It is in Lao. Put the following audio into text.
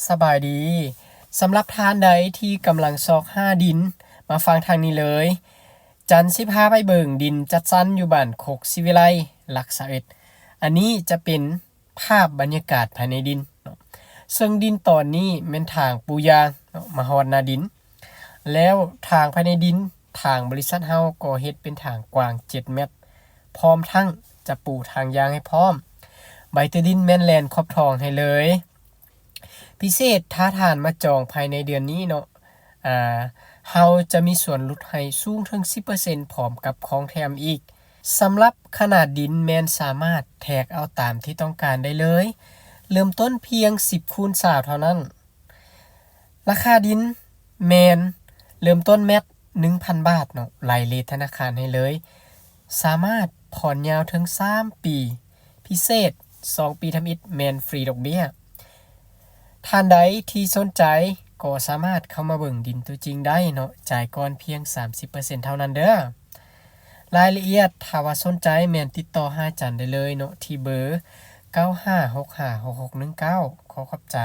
ສະບາຍດີ. ສຳລັບທ່ານໃດທີ່ກຳລັງຊອກຫາດິນ ມາຟັງທາງນີ້ເລີຍ. ຈັນຊິພາໄປເບິ່ງດິນຈັດສັນຢູ່ບ້ານໂຄກສີວິໄລ ຫຼັກຊາວເອັດ. ອັນນີ້ຈະເປັນພາບບັນຍາກາດພາຍໃນດິນເນາະ. ເຊິ່ງດິນຕອນນີ້ແມ່ນຖາງປູຢາງເນາະ ມາຮອດໜ້າດິນ. ແລ້ວຖາງພາຍໃນດິນ ທາງບໍລິສັດເຮົາກໍເຮັດເປັນຖາງກວ້າງເຈັດແມັດ ພ້ອມທັງຈະປູຖາງຢາງໃຫ້ພ້ອມ. ໃບເຕືອນດິນແມ່ນແລ່ນຂອບທອງໃຫ້ເລີຍ. ພິເສດ ຖ້າທ່ານມາຈອງພາຍໃນເດືອນນີ້ເນາະ ອາ ເຮົາຈະມີສ່ວນຫຼຸດໃຫ້ສູງເຖິງສິບເປີເຊັນ ພ້ອມກັບຂອງແຖມອີກ. ສຳລັບຂະໜາດດິນແມ່ນສາມາດແທກເອົາຕາມທີ່ຕ້ອງການໄດ້ເລີຍ, ເລີ່ມຕົ້ນພຽງສິບຄູນຊາວເທົ່ານັ້ນ. ລາຄາດິນແມ່ນເລີ່ມຕົ້ນແມັດໜຶ່ງພັນບາດເນາະ, ໄລ່ເລດທະນາຄານໃຫ້ເລີຍ, ສາມາດຜ່ອນຍາວເຖິງສາມປີ, ພິເສດສອງປີທຳອິດແມ່ນຟຣີດອກເບ້ຍ. ທ່ານໃດທີ່ສົນໃຈກໍສາມາດເຂົ້າມາເບິ່ງດິນຕົວຈິງໄດ້ເນາະ, ຈ່າຍກ່ອນພຽງສາມສິບເປີເຊັນເທົ່ານັ້ນເດີ້. ລາຍລະອຽດ ຖ້າວ່າສົນໃຈແມ່ນຕິດຕໍ່ຫາຈັນໄດ້ເລີຍເນາະ ທີ່ເບີ ເກົ້າຫ້າຫົກຫ້າຫົກຫົກໜຶ່ງເກົ້າ. ຂໍຂອບໃຈ.